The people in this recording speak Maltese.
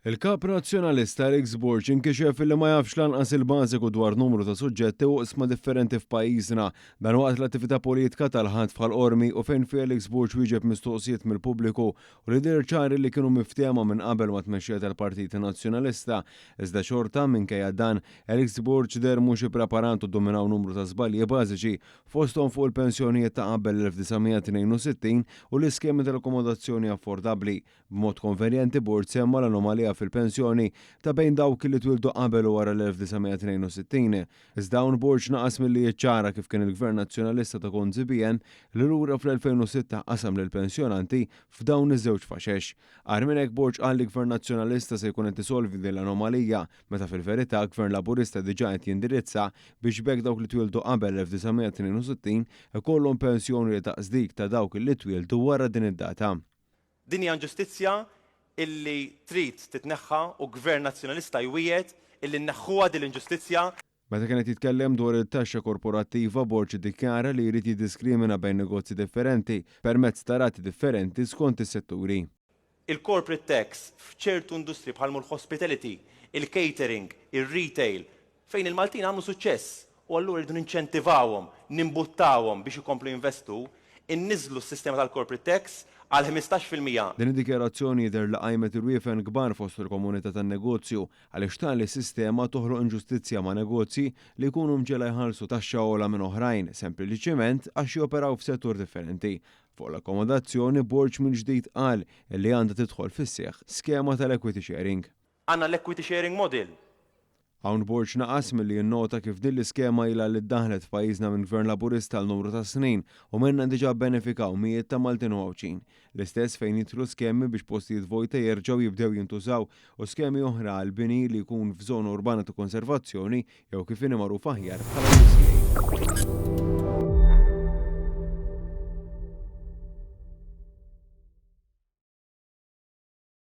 Il-Kap Nazzjonalista Alex Borg inkixef li ma jafx lanqas il-bażiku dwar numru ta' suġġetti u oqsma differenti f'pajjiżna. Dan waqt l-attività politika tal-Ħadd f'Ħal Qormi u fejn Felix Borg wieġeb mistoqsijiet mill-pubbliku u li deher ċar li kienu miftehma minn qabel mat-tmexxija tal-Partit Nazzjonalista. Iżda xorta, minkejja dan, Alex Borg deher mhux ippreparat u ddominaw numru ta' żbalji bażiċi fosthom fuq il-pensjonijiet ta' qabel l-1962 u l-iskemi tal-akkomodazzjoni affordabbli. B'mod konvenjenti Borg semma l-anomalija fil-pensjoni ta' bejn dawk li twieldu qabel u wara l-1962. Iżda hawn Borg naqas milli jiċċara kif kien il-Gvern Nazzjonalista ta' Gonzi-PN li lura fl-2006 qasam lill-pensjonanti f'dawn iż-żewġ faxex. Agħar minn hekk Borg qal li Gvern Nazzjonalista se jkun qed isolvi din l-anomalija meta fil-verità Gvern Laburista diġà qed jindirizza biex b'hekk dawk li twieldu qabel 1962 ikollhom pensjoni li daqs dik ta' dawk li twieldu wara din id-data. Din hija inġustizzja illi trid titneħħa u Gvern Nazzjonalista jwiegħed illi nneħħuha din l-inġustizzja. Meta kien qed jitkellem dwar it-taxxa korporattiva, Borg iddikjara li jrid jiddiskrimina bejn negozji differenti permezz ta' rati differenti skont is-setturi. Il-corporate tax f'ċertu industriji bħal mhu l-hospitality, il-catering, ir-retail, fejn il-Maltin għamlu suċċess u allura rridu ninċentivawhom, nimbuttawhom biex ikomplu jinvestu, inniżżlu s-sistema tal-corporate tax għal 15%. Din id-dikjarazzjoni jidher li qajmet irwiefen kbar fost il-komunità tan-negozju għaliex tali sistema toħloq inġustizzja ma' negozji li jkunu mġegħla jħallsu taxxa ogħla minn oħrajn sempliċiment għax joperaw f'settur differenti. Fuq l-akkomodazzjoni, Borg mill-ġdid qal li għandha tidħol fis-seħħ skema tal-equity sharing. Għandna l-equity sharing model. Hawn Borg naqas milli jinnota kif din l-iskema ilha li ddaħħlet f'pajjiżna minn Gvern Laburista għal numru ta' snin u minnha diġà bbenefikaw mijiet ta' Maltin u Għawdxin. L-istess fejn jidħlu skemi biex postijiet vojta jerġgħu jibdew jintużaw u skemi oħra għal bini li jkun f'żona urbana ta' konservazzjoni jew kif inhi magħruf aħjar bħala UCA.